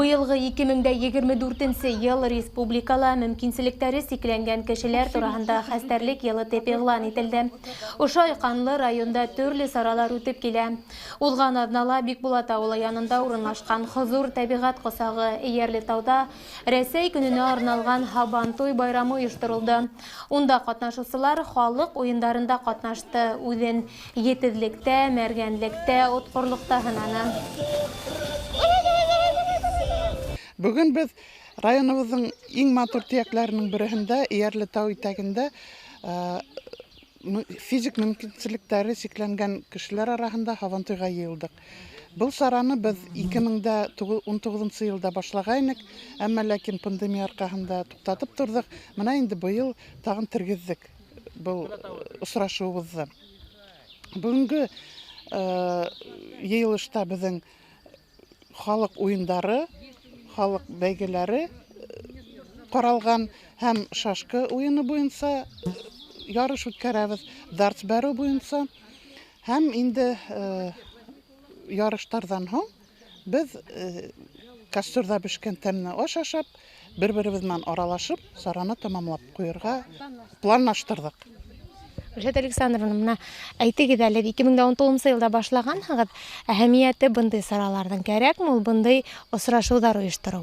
Быйылғы 2024 йыл республикала мөмкинселектәре сикләнгән кешеләр тураһында хәстәрлек йылы тип иғлан ителде. Ошо айҡанлы районда төрлө саралар үтеп килә. Уҙған аҙнала Бикбулат ауылы янында урынлашҡан хозур тәбиғәт ҡосағы Эйәрлетауҙа Рәсәй көнөнә арналған Һабантуй байрамы ойошторолдо. Унда ҡатнашыусылар халыҡ уйындарында ҡатнашты, үҙен етеҙлектә, мәргәнлектә, отҡорлоҡта һынаны. Бөгөн беҙ районыбыҙҙың иң матур төйәкләренең береһендә, Эйәрлетау итәгендә физик мөмкинселектәре сикләнгән кешеләр араһында һабантуйға йыйылдыҡ. Был сараны беҙ 2019 йылда башлағайныҡ, әммә ләкин пандемия арҡаһында туҡтатып торҙоҡ. Мына инде быйыл тағын тергеҙҙек был осрашыуыбыҙҙы. Бөгөнгө йыйылышта беҙҙең халыҡ уйындары, халыҡ бәйгеләре ҡаралған һәм шашка уйыны буйынса ярыш үткәрәбеҙ, дартс бәреү буйынса. Һәм инде ярыштарҙан һуң беҙ костерҙа бешкән тәмле аш ашап, бер-беребеҙ менән аралашып, сараны тамамлап ҡуйырға планлаштырҙыҡ. Гөлшат Александровна, мына әйтегеҙ әле, 2019 йылда башлағанһығыҙ, әһәмиәте бындай сараларҙың кәрәкме ул, бындай осрашыуҙар ойоштороу?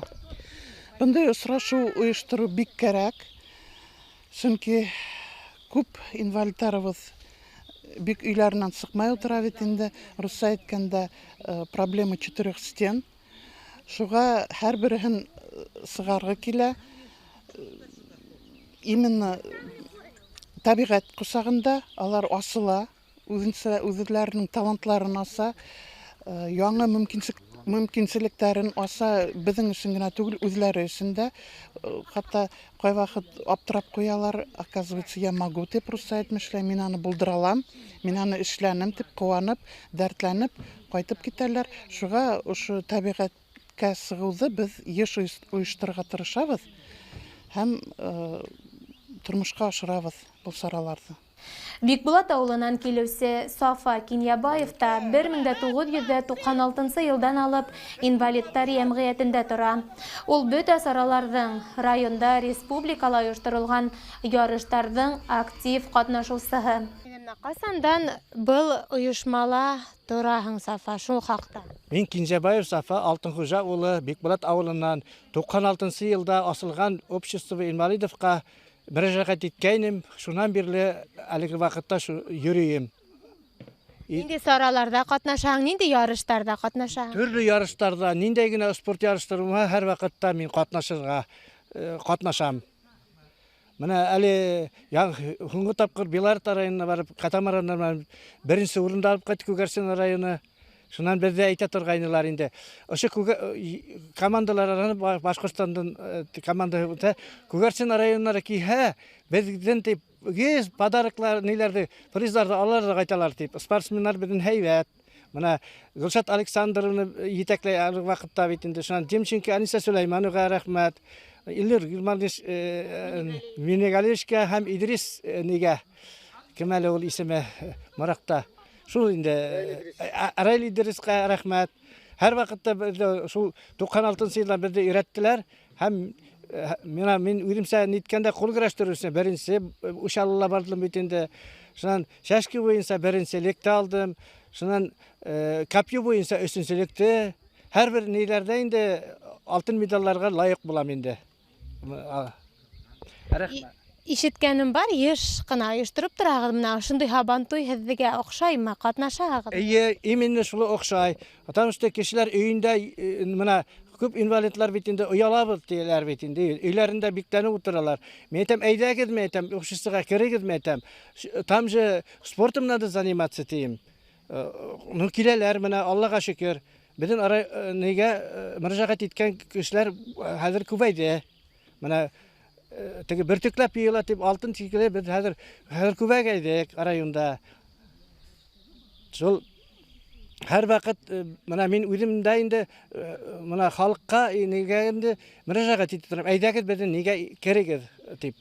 Бындай осрашыу ойоштороу бик кәрәк, сөнки күп инвалидтарыбыҙ бик өйләренән сыҡмай ултыра бит инде, русса әйткәндә, проблема четырех стен. Шуға һәр береһен сығарғы килә. Именно тәбиғәт ҡосағында алар асыла, үҙләренең талантларын аса, яңы мөмкинселектәрен аса, беҙҙең өсөн генә түгел, үҙләре өсөн дә. Хатта ҡайваҡыт аптырап ҡуялар, оказывается, я могу тип русса әйтмешләй, мин аны булдыра алам, мин аны эшләнем тип ҡыуанып, дәртләнеп ҡайтып китәләр. Шуға ошо тәбиғәткә сығыуҙы беҙ йыш ойошторорға тырышабыҙ һәм тормошҡа ашырабыҙ был сараларҙы. Бикбулат ауылынан килеүсе Сафа Кинйәбаев та 1996 йылдан алып инвалидтар йәмғиәтендә тора. Ул бөтә сараларҙың, районда, республикала ойошторолған ярыштарҙың актив ҡатнашыусыһы. Ҡасандан был ойошмала тораһың, Сафа, шул хаҡта? Мин Кинйәбаев Сафа Алтынхужа улы Бикбулат ауылынан 96 йылда асылған общество инвалидовҡа мөрәжәғәт иткәйнем, шунан бирле әлеге ваҡытта шу йөрөйөм. Ниндәй сараларҙа ҡатнашаһың, ниндәй ярыштарҙа ҡатнашаһың? Төрлө ярыштарҙа, ниндәй генә спорт ярыштары булһа, һәр ваҡытта мин ҡатнашам. Мына әле һуңғы тапҡыр Белорет районына барып, катамарандар менән беренсе урынды алып ҡайттыҡ Күгәрсен районы. Шунан беҙҙе әйтә торғайнылар инде. Ошо командалар араһында Башҡортостандың командаһы үтә. Күгәрсен районнары киһә, беҙҙең тип гез подароклар, ниләрҙе, призларҙы алар да ҡайталар тип. Спортсменнар беҙҙең һәйбәт. Мына Гөлшат Александровна етәкләй әлеге ваҡытта бит инде. Шунан Демченко Аниса Сөләймановаға рәхмәт. Илнур Гилманович Минегалиевичка һәм Идрис нигә? Кем әле ул исеме Мараҡта? Шул инде Раил Идрисҡа рәхмәт. Һәр ваҡытта беҙҙе шул 96 йылдан беҙҙе өйрәттеләр һәм мин үҙемсә ниткәндә ҡул көрәштереүсе беренсе Учалыла бардым бит инде. Шунан шашки буйынса беренселекте алдым. Шунан копье буйынса өсөнсөлекте. Һәр бер ниләрҙә инде алтын медалларға лайыҡ булам инде. Рәхмәт. Ишеткәнем бар, йыш ҡына ойоштороп торағыҙ. Мына ошондай һабантуй һеҙгә оҡшаймы? Ҡатнашаһығыҙ? Эйе, именно шулай оҡшай. Потому что кешеләр өйөндә мына күп инвалидлар бит инде оялабыҙ тиеләр бит инде. Өйләрендә бикләнеп ултыралар. Мин әйтәм, әйҙәгеҙ, мин әйтәм, обществоға керегеҙ, мин әйтәм. Там же спортом надо заниматься тием. Ну, киләләр мына, Аллаға шөкөр. Беҙҙең ара нигә мөрәжәғәт иткән кешеләр хәҙер күбәйҙе. Мына теге бөртөкләп йыйыла тип алтын тикеле беҙ хәҙер күбәйгәйҙек районда. Шул һәр ваҡыт мына мин үҙем дә инде мына халыҡҡа нигә инде мөрәжәғәт итеп торам. Әйҙәгеҙ беҙҙең нигә керегеҙ тип.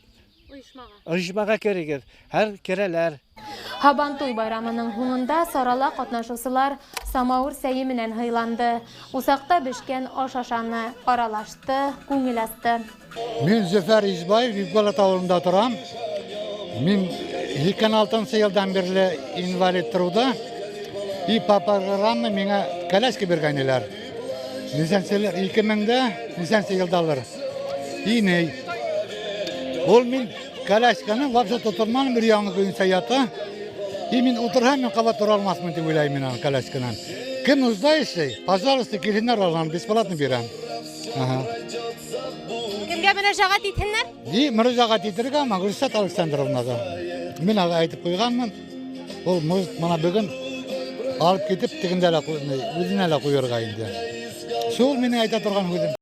Ойошмаға. Ойошмаға керегеҙ. Һәр керәләр. Һабантуй байрамының һуңында сарала ҡатнашыусылар самауыр сәйе менән һыйланды. Усаҡта бешкән аш ашаны, аралашты, күңел асты. Мин Зөфәр Избаев, Бикбулат ауылында торам. Мин 2006 йылдан бирле инвалид труда. И по программе миңа коляска биргәннәр. Нисәнсе 2000дә, нисәнсе йылдалыр. И ни. Ул мин колясканы вообще тоторманым, бер яңы көенсә ята. И мин утырһам, мин ҡабат тора алмаҫмын тип уйлайым мин аны колясканан. Кем нуждающий, пожалуйста, килһеннәр, алған, бесплатно бирәм. Ага. Кемгә мөрәжәғәт итһеннәр? И мөрәжәғәт итергә Гөлшат Александровнаға. Мин ага әйтеп ҡуйғанмын. Ул может мына бөгөн алып китеп тегендә лә үҙенә лә ҡуйырға инде. Шул минең әйтә торған һүҙем.